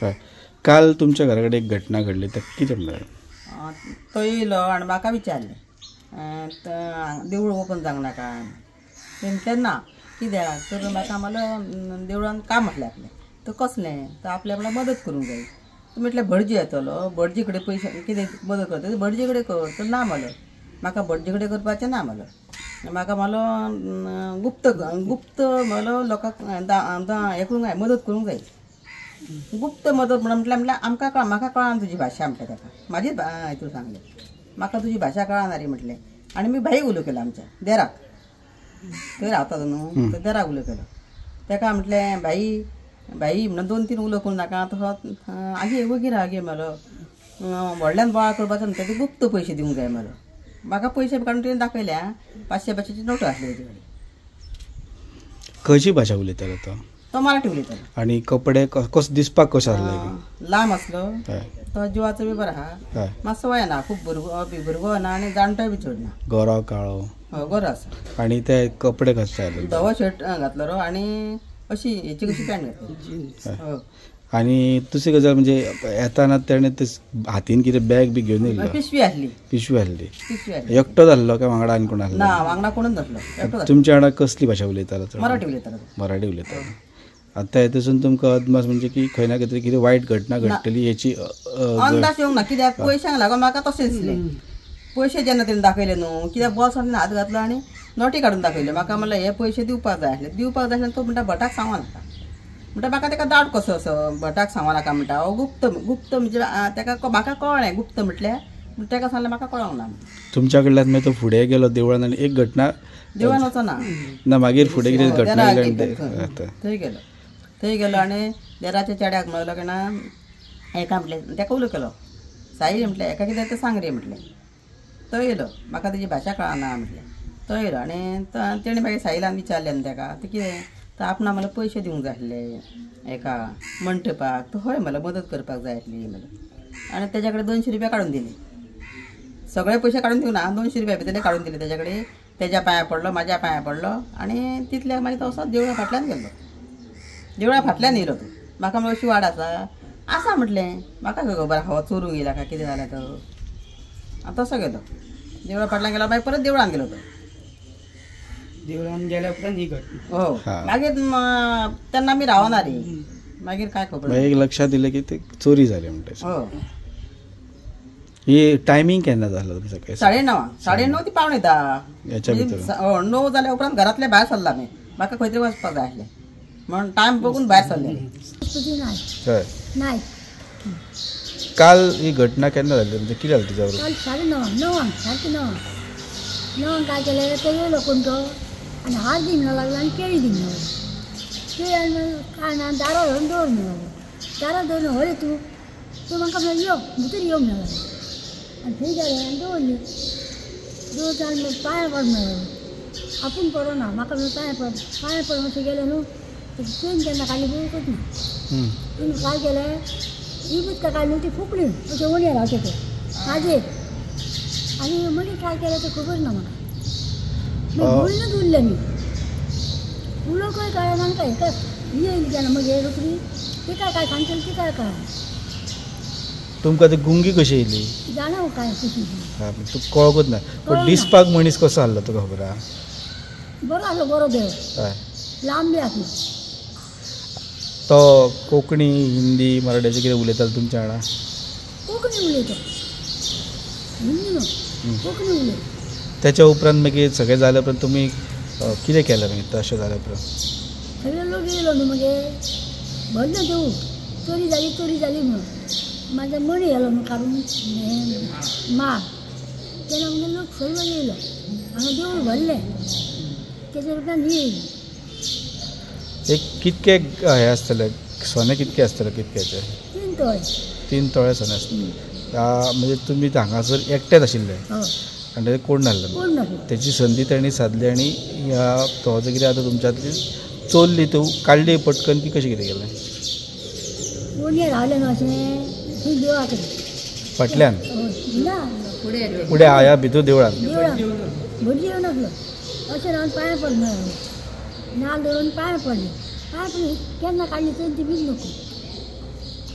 हय, काल तुमच्या घरा कडेन एक घटना घडली, तर कितें म्हणल्यार? तो येयलो आनी म्हाका विचारलें, देवूळ ओपन जावंक नाका? म्हटलें ना, कित्याक तर म्हाका म्हणलो देवळान काम आसलें आपलें. तर कसलें? तर आपल्या आपल्याक मदत करूंक जाय. म्हटलें भटजी येतलो, भटजी कडेन पयशे कितें मदत करता, भटजी कडेन कर. तर ना म्हणलो, म्हाका भटजी कडेन करपाचें ना म्हणलो, म्हाका म्हणलो गुप्त गुप्त म्हणलो लोकांक हें करूंक जाय, मदत करूंक जाय. गुप्त मदत म्हणून म्हटल्यार म्हटल्यार आमकां कळ म्हाका कळना तुजी भाशा म्हटलें ताका, म्हाजीच हितून सांगलें म्हाका तुजी भाशा कळना रे म्हटलें. आनी मी भाई उलो केलो आमच्या देराक, थंय रावता न्हू, तर देराक उलो केलो. ताका म्हटलें भाई भाई म्हणून 2-3 उलो करूं नाका, तसो आगे वगीर आगे म्हणलो व्हडल्यान बोवाळ करपाचो न्हू, ते गुप्त पयशे दिवंक जाय म्हणलो. म्हाका पयशे काडून तुवें दाखयले, 500-500ची नोटो आसली तेजे कडेन. खंयची भाशा उलयतालो तो? तो मराठी उलयतालो. आनी कपडे कसो दिसपाक कसो आसलो? लांब आसलो, तो जिवाचो बी बरो आहा, मातसो वयना, खूब भुरगो बी भुरगो ना आनी जाणटोय बी चड ना, गोरो काळो, हय गोरो आसा. आनी ते कपडे कशे आसले? धवो शर्ट घातलो रो आनी अशी हेची कशी पॅन्ट घातली. आनी दुसरी गजाल म्हणजे येताना तेणें ते हातीन कितें बॅग बी घेवन येयल्लो? पिशवी आसली. पिशवी आसली. एकटोच आसलो काय वांगडा आनी कोण आसलो? ना, वांगडा कोणूच नासलो. तुमच्या वांगडा कसली भाशा उलयतालो? मराठी उलयतालो. मराठी उलयतालो. आतां हेतून तुमकां अदमास म्हणजे की खंय ना खंय तरी कितें वायट घटना घडटली हेची अंदाज येवंक ना, कित्याक पयशांक लागून म्हाका तशें दिसलें. पयशे जेन्ना तेणें दाखयले न्हू, कित्याक बॉल्सान हात घातलो आनी नोटी काडून दाखयल्यो म्हाका, म्हणलें हे पयशे दिवपाक जाय आसले, दिवपाक जाय आसले. तो म्हणटा भटाक सांगो नाका, म्हणटा म्हाका ताका दाट कसो असो भटाक सांगो नाका म्हणटा. हो गुप्त गुप्त म्हणजे ताका म्हाका कळ्ळें गुप्त म्हटल्यार, ताका सांगलें म्हाका कळोंक ना. तुमच्या कडल्यान मागीर तो फुडें गेलो देवळान आनी एक घटना देवळान वचना ना, मागीर फुडें कितें घटना थंय गेलो. थंय गेलो आनी देराच्या चेड्याक म्हणलो की ना एका म्हटलें ताका उलो केलो, साई म्हटलें एका कितें तें सांग रे म्हटलें. तो येयलो, म्हाका तेजी भाशा कळना म्हटलें. तो येयलो आनी तेणें मागीर साईलान विचारलें न्हू ताका, तें कितें तर आपणा मला पयशे दिवंक जाय आसले एका मंटपाक, तर हय मला मदत करपाक जाय आसली म्हणलें. आनी तेज्या कडेन 200 रुपया काडून दिले, सगळे पयशे काडून दिवना, 200 रुपया भितरले काडून दिले तेज्या कडेन. तेज्या पांया पडलो, म्हाज्या पांया पडलो आनी तितल्याक मागीर तो असो देवळा फाटल्यान गेलो. देवळा फाटल्यान येयलो तो, म्हाका म्हणलो अशी वाड आसा आसा म्हटलें, म्हाका खंय खबर आहा चोरूंक येयला काय कितें जालें तो. आनी तसो गेलो देवळा फाटल्यान गेलो, मागीर परत देवळान गेलो तो. देवळान गेल्या उपरांत ही घटना. हो, मागीर तेन्ना आमी रावना रे, मागीर काय खबर. एक लक्षात दिलें की ते चोरी जाली म्हणटा. हो, ही टायमींग केन्ना जालो तुमचं? 9:30, 9:30 ते 9:45 याच्या भितर. 9 जाल्या उपरांत घरांतले भायर सरला आमी, म्हाका खंय तरी वचपाक जाय आसलें म्हणून टायम बघून भायर सरले. नायक. काल ही घटना केन्ना जाली म्हणजे कितें जालें तुज्या बरोबर? काल 9:30, 9 सारकें 9 काय केलें ते येयलो कोण तो आनी हार दी म्हणूंक लागलो आनी केळी दी म्हणूंक लागलो. केळी आनी काय ना दारार व्हरून दवर म्हणूंक लागलो. दारार दवरून हय तूं तूं म्हाका म्हणलें यो भितर यो म्हणूंक लागलो. आनी थंय गेलें आनी दवरली, दवरता आनी पांयां पड म्हणूंक लागलो. आपूण पडना म्हाका म्हणलें पांयां पड, पांयां पड मातशें गेलें न्हू चेन केन्ना काडली पळोवंकच ना. तिणें काय केलें इबूत काय काडली ती फुकली अशें वणयेर रावचें तें म्हाजेर, आनी मागीर काय केलें तें खबर ना म्हाका. बोलूनच उरलें मी, उलोवंकय कळना आनी काय ही येयली केन्ना मागीर रोखडी तिका काय सांगतली तिका कळना. तुमकां ती गुंगी कशी येयली जाणा काय कशी तूं कळकूच ना, पण दिसपाक मनीस कसो आसलो तुका खबर आहा? बरो आसलो, बरो देव, लांब बी आसलो. तो कोंकणी हिंदी मराठी अशें कितें उलयतालो तुमच्या वांगडा? कोंकणी उलयता, हिंदी न्हू, कोंकणी उलयता. त्याच्या उपरांत मागीर सगळें जाल्या उपरांत तुमी कितें केलें मागीर तशें जाल्या उपरांत? सगळे लोक येयलो न्हू मागीर भरलें देवूळ, चोरी जाली चोरी जाली म्हणून. म्हाजे मणी येयलो न्हू काडून हें माळ, तेन्ना मागीर लोक सगळो येयलो हांगा देवूळ भरलें. तेच्या उपरांत ही येयली. एक कितके हे आसतले सोने, कितके आसतले कितक्याचे? 3 तोळे. 3 तोळे सोने आसतले. म्हणजे तुमी हांगासर एकटेच आशिल्ले आनी ते कोण नासलो, तेची संदी तांणी सादली आनी ह्या तो जो कितें आतां तुमच्यांतली चोरली तूं काडली पटकन की कशें कितें केलें? वणयेर रावलें न्हू अशें थंय देवळा कडेन फाटल्यान ना फुडें ह्या भितर देवळान भटजी येवन आसलो अशें रावन पांयां पड मेळ्ळो, नाल्ल दवरून पांयां पडले, पांयां पडले केन्ना काडली चेन ती बीन नको.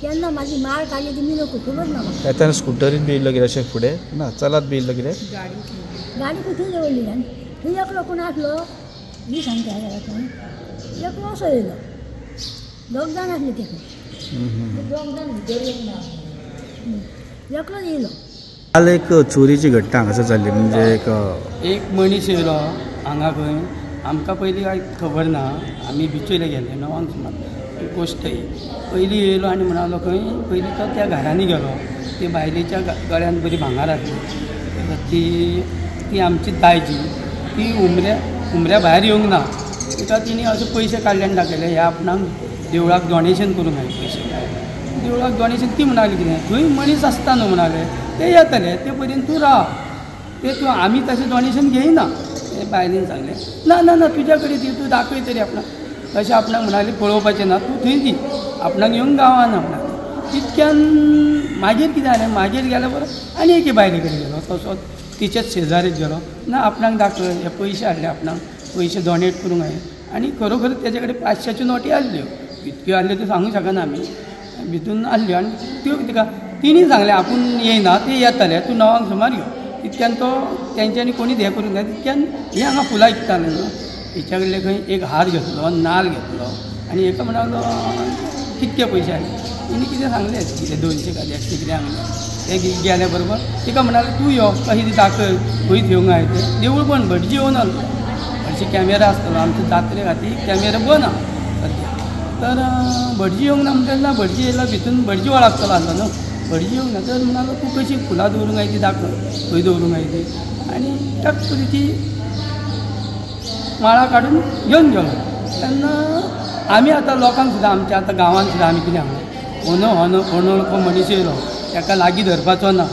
केन्ना म्हाजी माळ काडली ती मी लोक खबर ना म्हाका. येताना स्कुटरीन बी येयल्लो कितें अशें फुडें ना चलात बी येयल्लो कितें? गाडी कुठून दवरली आनी थंय एकलो कोण आसलो मी सांगता घरातून एकलो असो येयलो, दोग जाण आसले ते, दोग जाण भितर एकलोच येयलो. काल एक चोरीची घटना हांगासर जाल्ली, म्हणजे एक एक मनीस येयलो हांगा खंय, आमकां पयलीं कांय खबर ना, आमी बिचोयले गेले 9 सुमार गोश्ट ही. पयलीं येयलो आनी म्हणालो खंय पयलीं तो त्या घरांनी गेलो, ते बायलेच्या गळ्यान बरी भांगर आसली, ती ती आमची दायजी, ती उमऱ्या भायर येवंक ना, तिका तिणी अशे पयशे काडले आनी दाखयले हे आपणाक देवळाक डोनेशन करूंक जाय पयशे, देवळाक डोनेशन. ती म्हणाली कितें थंय मनीस आसता न्हू म्हणाले, ते येतले ते पर्यंत तूं राव, ते तूं आमी तशें डोनेशन घेयना. ते बायलेन सांगलें ना ना ना तुज्या कडेन दी, तूं दाखय तरी आपणाक. तशें आपणाक म्हणाले पळोवपाचें ना, तूं थंय दी, आपणाक येवंक गावना म्हणाले. तितक्यान मागीर कितें जालें, मागीर गेल्या परत आनी एके बायले कडेन गेलो, तसोच तिच्याच शेजारीच गेलो, ना आपणाक दाखय हे पयशे हाडले, आपणाक पयशे डोनेट करूंक जाय. आनी खरोखर तेजे कडेन 500 नोटी आसल्यो, इतक्यो आसल्यो त्यो सांगूंक शकना आमी, भितून आसल्यो. आनी त्यो तिका तिणी सांगलें आपूण येयना, ते येतले, तूं 9 सुमार यो. तितक्यान तो तेंच्यांनी कोणीच हें करूंक जाय. तितक्यान हे हांगा फुलां विकताले न्हू, हेच्या कडले खंय एक हार घेतलो, नाल घेतलो आनी हेका म्हणालो कितके पयशे आयले, तिणी कितें सांगलें कितें 200 का 150 कितें सांगलें. ते गेले बरोबर तिका म्हणाले तूं यो कशी ती दाखय खंय घेवंक जाय तें. देवूळ बंद, भटजी येवन आसलो, हरशीं कॅमेरा आसतलो आमच्या जात्रे खातीर कॅमेरा बंद आहा सद्या, तर भटजी येवंक ना म्हणटा ना, भटजी येयला भितून भटजी वळखतलो आसलो न्हू, भटजी येवंक ना तर म्हणालो तूं कशी फुलां दवरूंक जाय ती दाखय खंय दवरूंक जाय ती. आनी टक्क ती माळा काडून घेवन गेलो. तेन्ना आमी आतां लोकांक सुद्दां आमच्या आतां गांवांत सुद्दां आमी कितें सांगलें, अनवळखो मनीस येयलो ताका लागीं धरपाचो ना,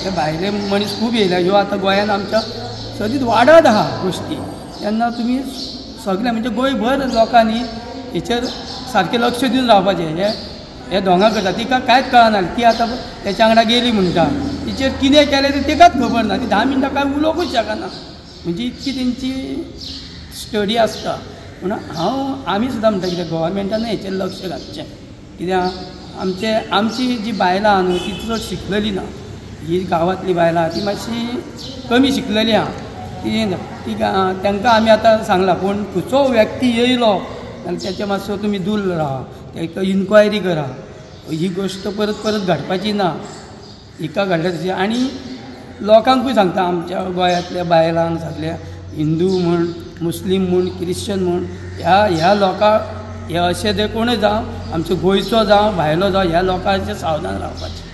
ते भायले मनीस खूब येयले, ह्यो आतां गोंयांत आमच्या सदींच वाडत आहा गोश्टी. तेन्ना तुमी सगळे म्हणजे गोंयभर लोकांनी हेचेर सारकें लक्ष दिवन रावपाचें. हे हे दोंगा करता तिका कांयच कळना, ती आतां तेच्या वांगडा गेली म्हणटा, तिचेर कितें केलें तें तिकाच खबर ना, ती 10 मिनटां कांय उलोवंकूच शकना, म्हणजे इतकी तेंची स्टडी आसता. म्हणून हांव आमी सुद्दां म्हणटा कितें गव्हर्मेंटान हेचेर लक्ष घालचें, कित्याक आमचे आमची जी बायलां आहा न्हू ती चड शिकलेली ना, ही गांवांतली बायलां ती मातशी कमी शिकलेली आहा, ती ती तांकां आमी आतां सांगलां कोण खंयचो व्यक्ती येयलो जाल्यार तेचे मातसो तुमी दूर रावा, ताका इन्क्वायरी करा, ही गोश्ट परत परत घडपाची ना, हिका घडल्या तशी. आनी लोकांकूय सांगता आमच्या गोंयांतल्या बायलांक सगल्या, हिंदू म्हूण मुस्लीम म्हूण क्रिश्चन म्हूण, ह्या ह्या लोकांक हे अशें जे कोणूय जावं, आमचो गोंयचो जावं भायलो जावं, ह्या लोकांचेर सावधान रावपाचें.